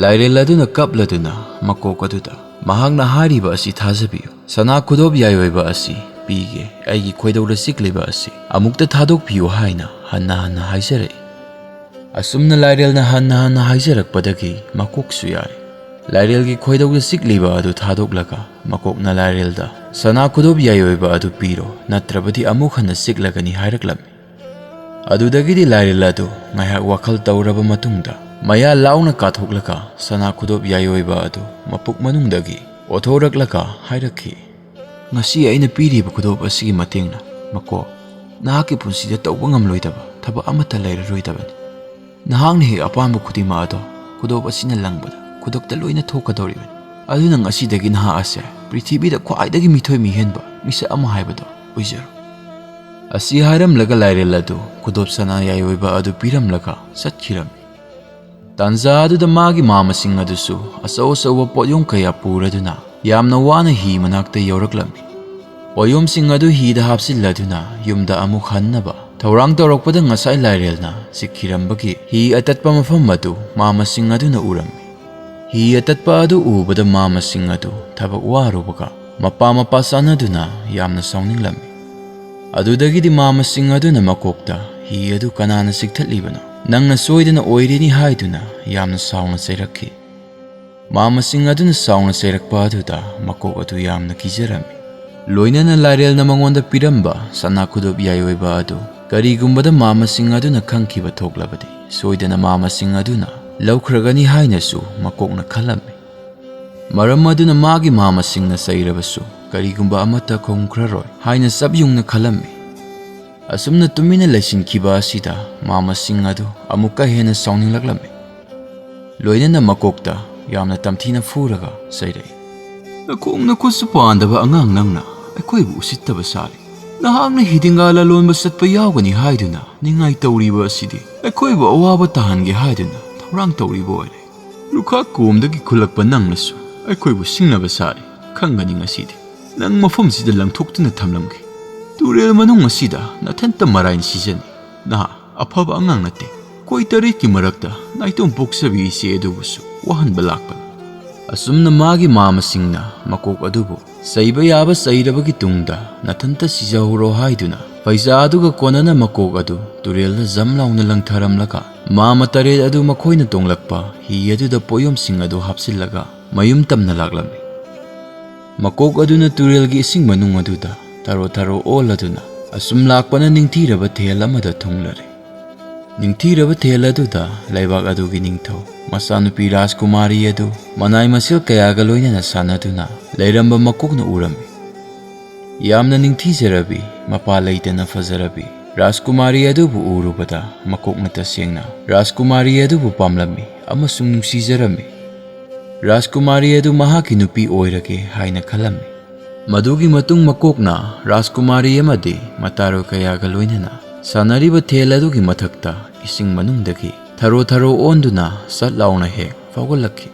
ꯂꯥꯏꯔꯦꯜ ꯑꯗꯨꯅ ꯀꯞꯂꯗꯨꯅ ꯃꯀꯣꯛ ꯑꯗꯨꯗ, "ꯃꯍꯥꯛꯅ ꯍꯥꯏꯔꯤꯕ ꯑꯁꯤ ꯊꯥꯖꯕꯤꯌꯨ꯫ ꯁꯅꯥ ꯈꯨꯗꯣꯞ ꯌꯥꯏꯑꯣꯏꯕ ꯑꯁꯤ ꯄꯤꯒꯦ, ꯑꯩꯒꯤ ꯈꯣꯏꯗꯧꯗ ꯆꯤꯛꯂꯤꯕ ꯑꯁꯤ ꯑꯃꯨꯛꯇ ꯊꯥꯗꯣꯛꯄꯤꯌꯨ" ꯍꯥꯏꯅ ꯍꯟꯅ ꯍꯟꯅ ꯍꯥꯏꯖꯔꯛꯏ꯫ ꯑꯁꯨꯝꯅ ꯂꯥꯏꯔꯦꯜꯅ ꯍꯟꯅ ꯍꯟꯅ ꯍꯥꯏꯖꯔꯛꯄꯗꯒꯤ ꯃꯀꯣꯛꯁꯨ ꯌꯥꯔꯦ꯫ ꯂꯥꯏꯔꯦꯜꯒꯤ ꯈꯣꯏꯗꯧꯗ ꯆꯤꯛꯂꯤꯕ ꯑꯗꯨ ꯊꯥꯗꯣꯛꯂꯒ ꯃꯀꯣꯛꯅ ꯂꯥꯏꯔꯦꯜꯗ, "ꯁꯅꯥ ꯈꯨꯗꯣꯞ ꯌꯥꯏꯑꯣꯏꯕ ꯑꯗꯨ ꯄꯤꯔꯣ, ꯅꯠꯇ꯭ꯔꯕꯗꯤ ꯑꯃꯨꯛ ꯍꯟꯅ ꯆꯤꯛꯂꯒꯅꯤ" ꯍꯥꯏꯔꯛꯂꯝꯃꯤ꯫ ꯑꯗꯨꯗꯒꯤꯗꯤ ꯂꯥꯏꯔꯦꯜ ꯑꯗꯨ ꯉꯥꯏꯍꯥꯛ ꯋꯥꯈꯜ ꯇꯧꯔꯕ ꯃꯇꯨꯡꯗ ꯃꯌꯥ ꯂꯥꯎꯅ ꯀꯥꯊꯣꯛꯂꯒ ꯁꯅꯥ ꯈꯨꯗꯣꯞ ꯌꯥꯏꯑꯣꯏꯕ ꯑꯗꯨ ꯃꯄꯨꯛ ꯃꯅꯨꯡꯗꯒꯤ ꯑꯣꯊꯣꯔꯛꯂꯒ ꯍꯥꯏꯔꯛꯈꯤ, "ꯉꯁꯤ ꯑꯩꯅ ꯄꯤꯔꯤꯕ ꯈꯨꯗꯣꯞ ꯑꯁꯤꯒꯤ ꯃꯇꯦꯡꯅ ꯃꯀꯣꯛ, ꯅꯍꯥꯛꯀꯤ ꯄꯨꯟꯁꯤꯗ ꯇꯧꯕ ꯉꯝꯂꯣꯏꯗꯕ ꯊꯕꯛ ꯑꯃꯠꯇ ꯂꯩꯔꯔꯣꯏꯗꯕꯅꯤ꯫ ꯅꯍꯥꯛꯅ ꯍꯦꯛ ꯑꯄꯥꯝꯕ ꯈꯨꯗꯤꯡꯃꯛ ꯑꯗꯣ ꯈꯨꯗꯣꯞ ꯑꯁꯤꯅ ꯂꯪꯕꯗ ꯈꯨꯗꯛꯇ ꯂꯣꯏꯅ ꯊꯣꯛꯀꯗꯧꯔꯤꯕꯅꯤ꯫ ꯑꯗꯨꯅ ꯉꯁꯤꯗꯒꯤ ꯅꯍꯥꯛ ꯑꯁꯦ ꯄ꯭ꯔꯤꯊꯤꯕꯤꯗ ꯈ꯭ꯋꯥꯏꯗꯒꯤ ꯃꯤꯊꯣꯏ ꯃꯤꯍꯦꯟꯕ ꯃꯤꯁꯛ ꯑꯃ ꯍꯥꯏꯕꯗꯣ ꯑꯣꯏꯖꯔꯣ"꯫ ꯑꯁꯤ ꯍꯥꯏꯔꯝꯂꯒ ꯂꯥꯏꯔꯦꯜ ꯑꯗꯨ ꯈꯨꯗꯣꯞ ꯁꯅꯥ ꯌꯥꯏꯑꯣꯏꯕ ꯑꯗꯨ ꯄꯤꯔꯝꯂꯒ ꯆꯠꯈꯤꯔꯝꯃꯤ꯫ ꯇꯥꯟꯖꯥ ꯑꯗꯨꯗ ꯃꯥꯒꯤ ꯃꯥꯝꯃꯁꯤꯡ ꯑꯗꯨꯁꯨ ꯑꯆꯧ ꯑꯆꯧꯕ ꯄꯣꯠꯌꯣꯝ ꯀꯌꯥ ꯄꯨꯔꯗꯨꯅ ꯌꯥꯝꯅ ꯋꯥꯅ ꯍꯤ ꯃꯅꯥꯛꯇ ꯌꯧꯔꯛꯂꯝꯃꯤ꯫ ꯄꯣꯠꯌꯣꯝꯁꯤꯡ ꯑꯗꯨ ꯍꯤꯗ ꯍꯥꯞꯆꯤꯜꯂꯗꯨꯅ ꯌꯨꯝꯗ ꯑꯃꯨꯛ ꯍꯟꯅꯕ ꯊꯧꯔꯥꯡ ꯇꯧꯔꯛꯄꯗ ꯉꯁꯥꯏ ꯂꯥꯏꯔꯦꯜꯅ ꯆꯤꯛꯈꯤꯔꯝꯕꯒꯤ ꯍꯤ ꯑꯇꯠꯄ ꯃꯐꯝ ꯑꯗꯨ ꯃꯥꯝꯃꯁꯤꯡ ꯑꯗꯨꯅ ꯎꯔꯝꯃꯤ꯫ ꯍꯤ ꯑꯇꯠꯄ ꯑꯗꯨ ꯎꯕꯗ ꯃꯥꯝꯃꯁꯤꯡ ꯑꯗꯨ ꯊꯕꯛ ꯋꯥꯔꯨꯕꯒ ꯃꯄꯥ ꯃꯄꯥ ꯆꯥꯟꯅꯗꯨꯅ ꯌꯥꯝꯅ ꯁꯥꯎꯅꯤꯡꯂꯝꯃꯤ꯫ ꯑꯗꯨꯗꯒꯤꯗꯤ ꯃꯥꯝꯃꯁꯤꯡ ꯑꯗꯨꯅ ꯃꯀꯣꯛꯇ ꯍꯤ ꯑꯗꯨ ꯀꯅꯥꯅ ꯆꯤꯛꯊꯠꯂꯤꯕꯅꯣ? ꯅꯪꯅ ꯁꯣꯏꯗꯅ ꯑꯣꯏꯔꯤꯅꯤ ꯍꯥꯏꯗꯨꯅ ꯌꯥꯝꯅ ꯁꯥꯎꯅ ꯆꯩꯔꯛꯈꯤ꯫ ꯃꯥꯃꯁꯤꯡ ꯑꯗꯨꯅ ꯁꯥꯎꯅ ꯆꯩꯔꯛꯄ ꯑꯗꯨꯗ ꯃꯀꯣꯛ ꯑꯗꯨ ꯌꯥꯝꯅ ꯀꯤꯖꯔꯝꯃꯤ꯫ ꯂꯣꯏꯅꯅ ꯂꯥꯏꯔꯦꯜꯅ ꯃꯉꯣꯟꯗ ꯄꯤꯔꯝꯕ ꯁꯅꯥ ꯈꯨꯗꯣꯞ ꯌꯥꯏꯑꯣꯏꯕ ꯑꯗꯨ ꯀꯔꯤꯒꯨꯝꯕꯗ ꯃꯥꯃꯁꯤꯡ ꯑꯗꯨꯅ ꯈꯪꯈꯤꯕ ꯊꯣꯛꯂꯕꯗꯤ, ꯁꯣꯏꯗꯅ ꯃꯥꯃꯁꯤꯡ ꯑꯗꯨꯅ ꯂꯧꯈ꯭ꯔꯒꯅꯤ ꯍꯥꯏꯅꯁꯨ ꯃꯀꯣꯛꯅ ꯈꯜꯂꯝꯃꯤ꯫ ꯃꯔꯝ ꯑꯗꯨꯅ ꯃꯥꯒꯤ ꯃꯥꯃꯁꯤꯡꯅ ꯆꯩꯔꯕꯁꯨ ꯀꯔꯤꯒꯨꯝꯕ ꯑꯃꯠꯇ ꯈꯣꯡꯈ꯭ꯔꯔꯣꯏ ꯍꯥꯏꯅ ꯆꯞ ꯌꯨꯡꯅ ꯈꯜꯂꯝꯃꯤ꯫ ꯑꯁꯨꯝꯅ ꯇꯨꯃꯤꯟꯅ ꯂꯩꯁꯤꯟꯈꯤꯕ ꯑꯁꯤꯗ ꯃꯥꯃꯁꯤꯡ ꯑꯗꯨ ꯑꯃꯨꯛꯀ ꯍꯦꯟꯅ ꯁꯥꯎꯅꯤꯡꯂꯛꯂꯝꯃꯤ꯫ ꯂꯣꯏꯅꯅ ꯃꯀꯣꯛꯇ ꯌꯥꯝꯅ ꯇꯝꯊꯤꯅ ꯐꯨꯔꯒ ꯆꯩꯔꯛꯏ꯫ "ꯅꯈꯣꯡ ꯅꯈꯨꯠꯁꯨ ꯄꯥꯟꯗꯕ ꯑꯉꯥꯡ ꯅꯪꯅ ꯑꯩꯈꯣꯏꯕꯨ ꯎꯁꯤꯠꯇꯕ ꯁꯥꯔꯤ꯫ ꯅꯍꯥꯛꯅ ꯍꯤꯗꯤꯡꯒꯥ ꯂꯂꯣꯟꯕ ꯆꯠꯄ ꯌꯥꯎꯒꯅꯤ ꯍꯥꯏꯗꯨꯅ ꯅꯤꯡꯉꯥꯏ ꯇꯧꯔꯤꯕ ꯑꯁꯤꯗꯤ ꯑꯩꯈꯣꯏꯕꯨ ꯑꯋꯥꯕ ꯇꯥꯍꯟꯒꯦ ꯍꯥꯏꯗꯨꯅ ꯊꯧꯔꯥꯡ ꯇꯧꯔꯤꯕ ꯑꯣꯏꯔꯦ꯫ ꯂꯨꯈꯥꯛ ꯀꯣꯝꯗꯒꯤ ꯈꯨꯜꯂꯛꯄ ꯅꯪꯅꯁꯨ ꯑꯩꯈꯣꯏꯕꯨ ꯁꯤꯡꯅꯕ ꯁꯥꯔꯤ꯫ ꯈꯪꯒꯅꯤ ꯉꯁꯤꯗꯤ꯫ ꯅꯪ ꯃꯐꯝꯁꯤꯗ ꯂꯪꯊꯣꯛꯇꯨꯅ ꯊꯝꯂꯝꯒꯦ꯫ ꯇꯨꯔꯦꯜ ꯃꯅꯨꯡ ꯑꯁꯤꯗ ꯅꯊꯟꯇ ꯃꯔꯥꯏꯅ ꯁꯤꯖꯅꯤ꯫ ꯅꯍꯥ ꯑꯐꯕ ꯑꯉꯥꯡ ꯅꯠꯇꯦ꯫ ꯀꯣꯏ ꯇꯔꯦꯠꯀꯤ ꯃꯔꯛꯇ ꯅꯥꯏꯇꯣꯝ ꯄꯣꯛꯆꯕꯤ ꯏꯆꯦ ꯑꯗꯨꯕꯨꯁꯨ ꯋꯥꯍꯟꯕ ꯂꯥꯛꯄꯅꯤ꯫" ꯑꯁꯨꯝꯅ ꯃꯥꯒꯤ ꯃꯥꯃꯁꯤꯡꯅ ꯃꯀꯣꯛ ꯑꯗꯨꯕꯨ ꯆꯩꯕ ꯌꯥꯕ ꯆꯩꯔꯕꯒꯤ ꯇꯨꯡꯗ ꯅꯊꯟꯇ ꯁꯤꯖꯍꯧꯔꯣ ꯍꯥꯏꯗꯨꯅ ꯄꯩꯁꯥ ꯑꯗꯨꯒ ꯀꯣꯟꯅꯅ ꯃꯀꯣꯛ ꯑꯗꯨ ꯇꯨꯔꯦꯜꯗ ꯖꯝ ꯂꯥꯎꯅ ꯂꯪꯊꯔꯝꯂꯒ ꯃꯥꯃ ꯇꯔꯦꯠ ꯑꯗꯨ ꯃꯈꯣꯏꯅ ꯇꯣꯡꯂꯛꯄ ꯍꯤ ꯑꯗꯨꯗ ꯄꯣꯠꯌꯣꯝꯁꯤꯡ ꯑꯗꯨ ꯍꯥꯞꯆꯤꯜꯂꯒ ꯃꯌꯨꯝ ꯇꯝꯅ ꯂꯥꯛꯂꯝꯃꯤ꯫ ꯃꯀꯣꯛ ꯑꯗꯨꯅ ꯇꯨꯔꯦꯜꯒꯤ ꯏꯁꯤꯡ ꯃꯅꯨꯡ ꯑꯗꯨꯗ ꯊꯔꯣ ꯊꯔꯣ ꯑꯣꯜꯂꯗꯨꯅ ꯑꯁꯨꯝ ꯂꯥꯛꯄꯅ ꯅꯤꯡꯊꯤꯔꯕ ꯊꯦꯜ ꯑꯃꯗ ꯊꯨꯡꯂꯔꯦ꯫ ꯅꯤꯡꯊꯤꯔꯕ ꯊꯦꯜ ꯑꯗꯨꯗ ꯂꯩꯕꯥꯛ ꯑꯗꯨꯒꯤ ꯅꯤꯡꯊꯧ ꯃꯆꯥꯅꯨꯄꯤ ꯔꯥꯖꯀꯨꯃꯥꯔꯤ ꯑꯗꯨ ꯃꯅꯥꯏ ꯃꯁꯤꯜ ꯀꯌꯥꯒ ꯂꯣꯏꯅꯅ ꯁꯥꯟꯅꯗꯨꯅ ꯂꯩꯔꯝꯕ ꯃꯀꯣꯛꯅ ꯎꯔꯝꯃꯤ꯫ ꯌꯥꯝꯅ ꯅꯤꯡꯊꯤꯖꯔꯕꯤ, ꯃꯄꯥ ꯂꯩꯇꯅ ꯐꯖꯔꯕꯤ ꯔꯥꯖꯀꯨꯃꯥꯔꯤ ꯑꯗꯨꯕꯨ ꯎꯔꯨꯕꯗ ꯃꯀꯣꯛꯅ ꯇꯁꯦꯡꯅ ꯔꯥꯖꯀꯨꯃꯥꯔꯤ ꯑꯗꯨꯕꯨ ꯄꯥꯝꯂꯝꯃꯤ ꯑꯃꯁꯨꯡ ꯅꯨꯡꯁꯤꯖꯔꯝꯃꯤ꯫ ꯔꯥꯖꯀꯨꯃꯥꯔꯤ ꯑꯗꯨ ꯃꯍꯥꯛꯀꯤ ꯅꯨꯄꯤ ꯑꯣꯏꯔꯒꯦ ꯍꯥꯏꯅ ꯈꯜꯂꯝꯃꯤ꯫ ꯃꯗꯨꯒꯤ ꯃꯇꯨꯡ ꯃꯀꯣꯛꯅ ꯔꯥꯖꯀꯨꯃꯥꯔꯤ ꯑꯃꯗꯤ ꯃꯇꯥꯔꯣꯏ ꯀꯌꯥꯒ ꯂꯣꯏꯅꯅ ꯁꯥꯟꯅꯔꯤꯕ ꯊꯦꯜ ꯑꯗꯨꯒꯤ ꯃꯊꯛꯇ ꯏꯁꯤꯡ ꯃꯅꯨꯡꯗꯒꯤ ꯊꯔꯣ ꯊꯔꯣ ꯑꯣꯟꯗꯨꯅ ꯁꯠ ꯂꯥꯎꯅ ꯍꯦꯛ ꯐꯥꯎꯒꯠꯂꯛꯈꯤ꯫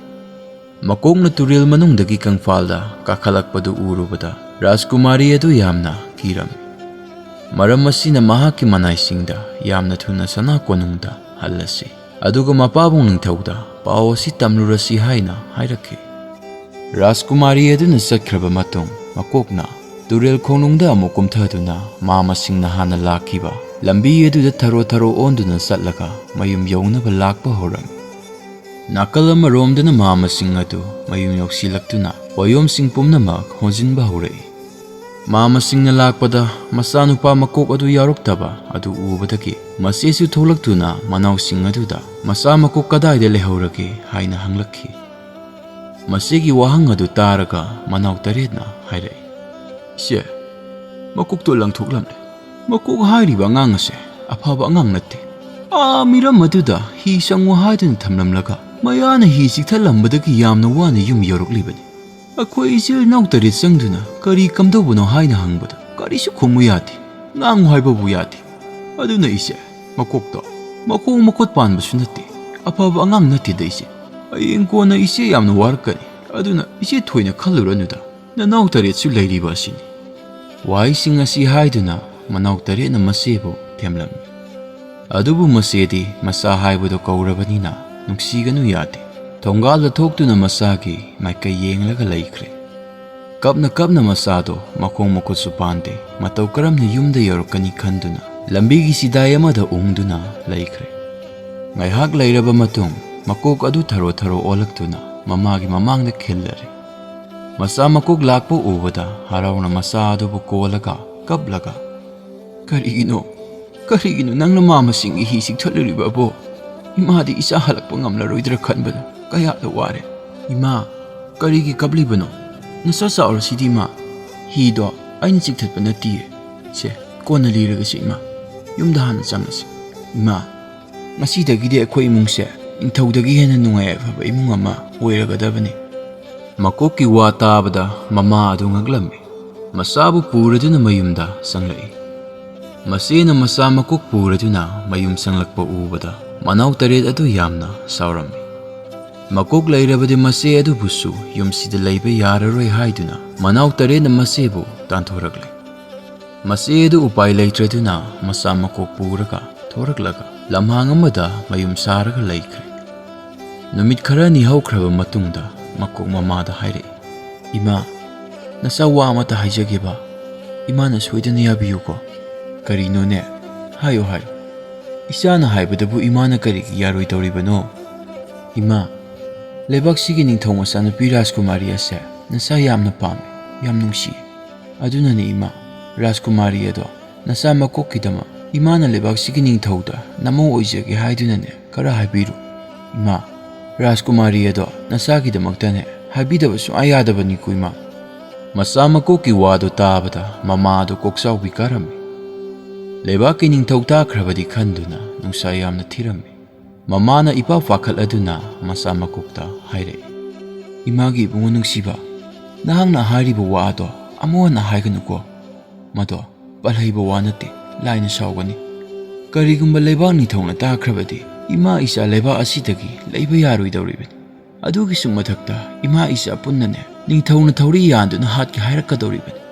ꯃꯀꯣꯛꯅ ꯇꯨꯔꯦꯜ ꯃꯅꯨꯡꯗꯒꯤ ꯀꯪꯐꯥꯜꯗ ꯀꯥꯈꯠꯂꯛꯄꯗꯨ ꯎꯔꯨꯕꯗ ꯔꯥꯖꯀꯨꯃꯥꯔꯤ ꯑꯗꯨ ꯌꯥꯝꯅ ꯀꯤꯔꯝꯃꯤ꯫ ꯃꯔꯝ ꯑꯁꯤꯅ ꯃꯍꯥꯛꯀꯤ ꯃꯅꯥꯏꯁꯤꯡꯗ ꯌꯥꯝꯅ ꯊꯨꯅ ꯁꯅꯥ ꯀꯣꯅꯨꯡꯗ ꯍꯜꯂꯁꯤ, ꯑꯗꯨꯒ ꯃꯄꯥꯕꯨꯡ ꯅꯤꯡꯊꯧꯗ ꯄꯥꯎ ꯑꯁꯤ ꯇꯝꯂꯨꯔꯁꯤ ꯍꯥꯏꯅ ꯍꯥꯏꯔꯛꯈꯤ꯫ ꯔꯥꯖꯀꯨꯃꯥꯔꯤ ꯑꯗꯨꯅ ꯆꯠꯈ꯭ꯔꯕ ꯃꯇꯨꯡ ꯃꯀꯣꯛꯅ ꯇꯨꯔꯦꯜ ꯈꯣꯡꯅꯨꯡꯗ ꯑꯃꯨꯛ ꯀꯨꯝꯊꯗꯨꯅ ꯃꯥꯃꯁꯤꯡꯅ ꯍꯥꯟꯅ ꯂꯥꯛꯈꯤꯕ ꯂꯝꯕꯤ ꯑꯗꯨꯗ ꯊꯔꯣ ꯊꯔꯣ ꯑꯣꯟꯗꯨꯅ ꯆꯠꯂꯒ ꯃꯌꯨꯝ ꯌꯧꯅꯕ ꯂꯥꯛꯄ ꯍꯧꯔꯝꯃꯤ꯫ ꯅꯥꯀꯜ ꯑꯃꯔꯣꯝꯗꯅ ꯃꯥꯃꯁꯤꯡ ꯑꯗꯨ ꯃꯌꯨꯝ ꯌꯧꯁꯤꯜꯂꯛꯇꯨꯅ ꯄꯣꯌꯣꯝꯁꯤꯡ ꯄꯨꯝꯅꯃꯛ ꯍꯣꯟꯖꯤꯟꯕ ꯍꯧꯔꯛꯏ꯫ ꯃꯥꯃꯁꯤꯡꯅ ꯂꯥꯛꯄꯗ ꯃꯆꯥꯅꯨꯄꯥ ꯃꯀꯣꯛ ꯑꯗꯨ ꯌꯥꯎꯔꯛꯇꯕ ꯑꯗꯨ ꯎꯕꯗꯒꯤ ꯃꯆꯦꯁꯨ ꯊꯣꯛꯂꯛꯇꯨꯅ ꯃꯅꯥꯎꯁꯤꯡ ꯑꯗꯨꯗ "ꯃꯆꯥ ꯃꯀꯣꯛ ꯀꯗꯥꯏꯗ ꯂꯩꯍꯧꯔꯒꯦ?" ꯍꯥꯏꯅ ꯍꯪꯂꯛꯈꯤ꯫ ꯃꯆꯦꯒꯤ ꯋꯥꯍꯪ ꯑꯗꯨ ꯇꯥꯔꯒ ꯃꯅꯥꯎ ꯇꯔꯦꯠꯅ ꯍꯥꯏꯔꯛꯏ, "ꯏꯆꯦ, ꯃꯀꯣꯛꯇꯣ ꯂꯪꯊꯣꯛꯂꯝꯂꯦ꯫ ꯃꯀꯣꯛ ꯍꯥꯏꯔꯤꯕ ꯑꯉꯥꯡ ꯑꯁꯦ ꯑꯐꯕ ꯑꯉꯥꯡ ꯅꯠꯇꯦ꯫ ꯑꯥ ꯃꯤꯔꯝ ꯑꯗꯨꯗ ꯍꯤ ꯆꯪꯉꯨ ꯍꯥꯏꯗꯨꯅ ꯊꯝꯂꯝꯂꯒ ꯃꯌꯥꯅ ꯍꯤ ꯆꯤꯛꯊꯠꯂꯝꯕꯗꯒꯤ ꯌꯥꯝꯅ ꯋꯥꯅ ꯌꯨꯝ ꯌꯧꯔꯛꯂꯤꯕꯅꯤ꯫ ꯑꯩꯈꯣꯏ ꯏꯆꯤꯜ ꯏꯅꯥꯎ ꯇꯔꯦꯠ ꯆꯪꯗꯨꯅ ꯀꯔꯤ ꯀꯝꯗꯧꯕꯅꯣ ꯍꯥꯏꯅ ꯍꯪꯕꯗ ꯀꯔꯤꯁꯨ ꯈꯨꯝꯃꯨ ꯌꯥꯗꯦ, ꯉꯥꯡꯉꯨ ꯍꯥꯏꯕꯕꯨ ꯌꯥꯗꯦ꯫ ꯑꯗꯨꯅ ꯏꯆꯦ, ꯃꯀꯣꯛꯇꯣ ꯃꯈꯣꯡ ꯃꯈꯨꯠ ꯄꯥꯟꯕꯁꯨ ꯅꯠꯇꯦ, ꯑꯐꯕ ꯑꯉꯥꯡ ꯅꯠꯇꯦꯗ ꯏꯆꯦ꯫ ꯍꯌꯦꯡ ꯀꯣꯟꯅ ꯏꯆꯦ ꯌꯥꯝꯅ ꯋꯥꯔꯛꯀꯅꯤ, ꯑꯗꯨꯅ ꯏꯆꯦ ꯊꯣꯏꯅ ꯈꯜꯂꯨꯔꯅꯨꯗ꯫ ꯅꯅꯥꯎ ꯇꯔꯦꯠꯁꯨ ꯂꯩꯔꯤꯕ ꯑꯁꯤꯅꯤ"꯫ ꯋꯥꯍꯩꯁꯤꯡ ꯑꯁꯤ ꯍꯥꯏꯗꯨꯅ ꯃꯅꯥꯎ ꯇꯔꯦꯠꯅ ꯃꯆꯦꯕꯨ ꯊꯦꯝꯂꯝꯃꯤ꯫ ꯑꯗꯨꯕꯨ ꯃꯆꯦꯗꯤ ꯃꯆꯥ ꯍꯥꯏꯕꯗꯨ ꯀꯧꯔꯕꯅꯤꯅ ꯅꯨꯡꯁꯤꯒꯅꯨ ꯌꯥꯗꯦ꯫ ꯊꯣꯡꯒꯥꯜꯗ ꯊꯣꯛꯇꯨꯅ ꯃꯆꯥꯒꯤ ꯃꯥꯏꯀꯩ ꯌꯦꯡꯂꯒ ꯂꯩꯈ꯭ꯔꯦ꯫ ꯀꯞꯅ ꯀꯞꯅ ꯃꯆꯥꯗꯣ ꯃꯈꯣꯡ ꯃꯈꯨꯠꯁꯨ ꯄꯥꯟꯗꯦ, ꯃꯇꯧ ꯀꯔꯝꯅ ꯌꯨꯝꯗ ꯌꯧꯔꯛꯀꯅꯤ ꯈꯟꯗꯨꯅ ꯂꯝꯕꯤꯒꯤ ꯆꯤꯗꯥꯏ ꯑꯃꯗ ꯎꯪꯗꯨꯅ ꯂꯩꯈ꯭ꯔꯦ꯫ ꯉꯥꯏꯍꯥꯛ ꯂꯩꯔꯕ ꯃꯇꯨꯡ ꯃꯀꯣꯛ ꯑꯗꯨ ꯊꯔꯣ ꯊꯔꯣ ꯑꯣꯜꯂꯛꯇꯨꯅ ꯃꯃꯥꯒꯤ ꯃꯃꯥꯡꯗ ꯈꯤꯜꯂꯔꯦ꯫ ꯃꯆꯥ ꯃꯀꯣꯛ ꯂꯥꯛꯄ ꯎꯕꯗ ꯍꯔꯥꯎꯅ ꯃꯆꯥ ꯑꯗꯨꯕꯨ ꯀꯣꯜꯂꯒ ꯀꯞꯂꯒ, "ꯀꯔꯤꯒꯤꯅꯣ, ꯀꯔꯤꯒꯤꯅꯣ ꯅꯪꯅ ꯃꯥꯃꯁꯤꯡꯒꯤ ꯍꯤ ꯆꯤꯛꯊꯠꯂꯨꯔꯤꯕ ꯑꯕꯣꯛ? ꯏꯃꯥꯗꯤ ꯏꯆꯥ ꯍꯜꯂꯛꯄ ꯉꯝꯂꯔꯣꯏꯗ꯭ꯔꯥ ꯈꯟꯕꯗ ꯀꯌꯥꯗ ꯋꯥꯔꯦ꯫ ꯏꯃꯥ, ꯀꯔꯤꯒꯤ ꯀꯞꯂꯤꯕꯅꯣ? ꯅꯆꯥ ꯆꯥꯎꯔꯁꯤꯗꯤ ꯏꯃꯥ꯫ ꯍꯤꯗꯣ ꯑꯩꯅ ꯆꯤꯛꯊꯠꯄ ꯅꯠꯇꯤꯌꯦ꯫ ꯁꯦ, ꯀꯣꯟꯅ ꯂꯤꯔꯒꯁꯤ ꯏꯃꯥ꯫ ꯌꯨꯝꯗ ꯍꯥꯟꯅ ꯆꯪꯉꯁꯤ꯫ ꯏꯃꯥ, ꯉꯁꯤꯗꯒꯤꯗꯤ ꯑꯩꯈꯣꯏ ꯏꯃꯨꯡꯁꯦ ꯅꯤꯡꯊꯧꯗꯒꯤ ꯍꯦꯟꯅ ꯅꯨꯡꯉꯥꯏ ꯌꯥꯏꯐꯕ ꯏꯃꯨꯡ ꯑꯃ ꯑꯣꯏꯔꯒꯗꯕꯅꯤ"꯫ ꯃꯀꯣꯛꯀꯤ ꯋꯥ ꯇꯥꯕꯗ ꯃꯃꯥ ꯑꯗꯨ ꯉꯛꯂꯝꯃꯤ꯫ ꯃꯆꯥꯕꯨ ꯄꯨꯔꯗꯨꯅ ꯃꯌꯨꯝꯗ ꯆꯪꯂꯛꯏ꯫ ꯃꯆꯦꯅ ꯃꯆꯥ ꯃꯀꯣꯛ ꯄꯨꯔꯗꯨꯅ ꯃꯌꯨꯝ ꯆꯪꯂꯛꯄ ꯎꯕꯗ ꯃꯅꯥꯎ ꯇꯔꯦꯠ ꯑꯗꯨ ꯌꯥꯝꯅ ꯁꯥꯎꯔꯝꯃꯤ꯫ ꯃꯀꯣꯛ ꯂꯩꯔꯕꯗꯤ ꯃꯆꯦ ꯑꯗꯨꯕꯨꯁꯨ ꯌꯨꯝꯁꯤꯗ ꯂꯩꯕ ꯌꯥꯔꯔꯣꯏ ꯍꯥꯏꯗꯨꯅ ꯃꯅꯥꯎ ꯇꯔꯦꯠꯅ ꯃꯆꯦꯕꯨ ꯇꯥꯟꯊꯣꯔꯛꯂꯦ꯫ ꯃꯆꯦ ꯑꯗꯨ ꯎꯄꯥꯏ ꯂꯩꯇ꯭ꯔꯗꯨꯅ ꯃꯆꯥ ꯃꯀꯣꯛ ꯄꯨꯔꯒ ꯊꯣꯔꯛꯂꯒ ꯂꯝꯍꯥꯡ ꯑꯃꯗ ꯃꯌꯨꯝ ꯁꯥꯔꯒ ꯂꯩꯈ꯭ꯔꯦ꯫ ꯅꯨꯃꯤꯠ ꯈꯔꯅꯤ ꯍꯧꯈ꯭ꯔꯕ ꯃꯇꯨꯡꯗ ꯃꯀꯣꯛ ꯃꯃꯥꯗ ꯍꯥꯏꯔꯛꯏ, "ꯏꯃꯥ, ꯅꯆꯥ ꯋꯥ ꯑꯃꯇ ꯍꯥꯏꯖꯒꯦꯕ꯫ ꯏꯃꯥꯅ ꯁꯣꯏꯗꯅ ꯌꯥꯕꯤꯌꯨꯀꯣ"꯫ "ꯀꯔꯤꯅꯣꯅꯦ? ꯍꯥꯏꯌꯨ, ꯍꯥꯏꯌꯨ"꯫ "ꯏꯆꯥꯅ ꯍꯥꯏꯕꯗꯕꯨ ꯏꯃꯥꯅ ꯀꯔꯤꯒꯤ ꯌꯥꯔꯣꯏꯗꯧꯔꯤꯕꯅꯣ?" "ꯏꯃꯥ, ꯂꯩꯕꯥꯛꯁꯤꯒꯤ ꯅꯤꯡꯊꯧ ꯃꯆꯥꯅꯨꯄꯤ ꯔꯥꯖꯀꯨꯃꯥꯔꯤ ꯑꯁꯦ ꯅꯆꯥ ꯌꯥꯝꯅ ꯄꯥꯝꯃꯤ, ꯌꯥꯝ ꯅꯨꯡꯁꯤ꯫ ꯑꯗꯨꯅꯅꯤ ꯏꯃꯥ, ꯔꯥꯖꯀꯨꯃꯥꯔꯤ ꯑꯗꯣ ꯅꯆꯥ ꯃꯀꯣꯛꯀꯤꯗꯃꯛ ꯏꯃꯥꯅ ꯂꯩꯕꯥꯛꯁꯤꯒꯤ ꯅꯤꯡꯊꯧꯗ ꯅꯃꯧ ꯑꯣꯏꯖꯒꯦ ꯍꯥꯏꯗꯨꯅꯅꯦ ꯈꯔ ꯍꯥꯏꯕꯤꯔꯨ꯫ ꯏꯃꯥ, ꯔꯥꯖꯀꯨꯃꯥꯔꯤ ꯑꯗꯣ ꯅꯆꯥꯒꯤꯗꯃꯛꯇꯅꯦ ꯍꯥꯏꯕꯤꯗꯕ ꯁꯨꯡꯌꯥ ꯌꯥꯗꯕꯅꯤꯀꯣ ꯏꯃꯥ꯫" ꯃꯆꯥ ꯃꯀꯣꯛꯀꯤ ꯋꯥꯗꯨ ꯇꯥꯕꯗ ꯃꯃꯥꯗꯨ ꯀꯣꯛꯆꯥꯎꯕꯤ ꯀꯥꯔꯝꯃꯤ꯫ ꯂꯩꯕꯥꯛꯀꯤ ꯅꯤꯡꯊꯧ ꯇꯥꯈ꯭ꯔꯕꯗꯤ ꯈꯟꯗꯨꯅ ꯅꯨꯡꯁꯥ ꯌꯥꯝꯅ ꯊꯤꯔꯝꯃꯤ꯫ ꯃꯃꯥꯅ ꯏꯄꯥ ꯄꯥꯈꯠꯂꯗꯨꯅ ꯃꯆꯥ ꯃꯀꯣꯛꯇ ꯍꯥꯏꯔꯛꯏ, "ꯏꯃꯥꯒꯤ ꯏꯕꯨꯡꯉꯣ ꯅꯨꯡꯁꯤꯕ, ꯅꯍꯥꯛꯅ ꯍꯥꯏꯔꯤꯕ ꯋꯥ ꯑꯗꯣ ꯑꯃꯨꯛ ꯍꯟꯅ ꯍꯥꯏꯒꯅꯨꯀꯣ꯫ ꯃꯗꯣ ꯄꯜꯍꯩꯕ ꯋꯥ ꯅꯠꯇꯦ, ꯂꯥꯏꯅ ꯁꯥꯎꯒꯅꯤ꯫ ꯀꯔꯤꯒꯨꯝꯕ ꯂꯩꯕꯥꯛ ꯅꯤꯡꯊꯧꯅ ꯇꯥꯈ꯭ꯔꯕꯗꯤ ꯏꯃꯥ ꯏꯆꯥ ꯂꯩꯕꯥꯛ ꯑꯁꯤꯗꯒꯤ ꯂꯩꯕ ꯌꯥꯔꯣꯏꯗꯧꯔꯤꯕꯅꯤ꯫ ꯑꯗꯨꯒꯤꯁꯨ ꯃꯊꯛꯇ ꯏꯃꯥ ꯏꯆꯥ ꯄꯨꯟꯅꯅꯦ ꯅꯤꯡꯊꯧꯅ ꯊꯧꯔꯤ ꯌꯥꯟꯗꯨꯅ ꯍꯥꯠꯀꯦ ꯍꯥꯏꯔꯛꯀꯗꯧꯔꯤꯕꯅꯤ꯫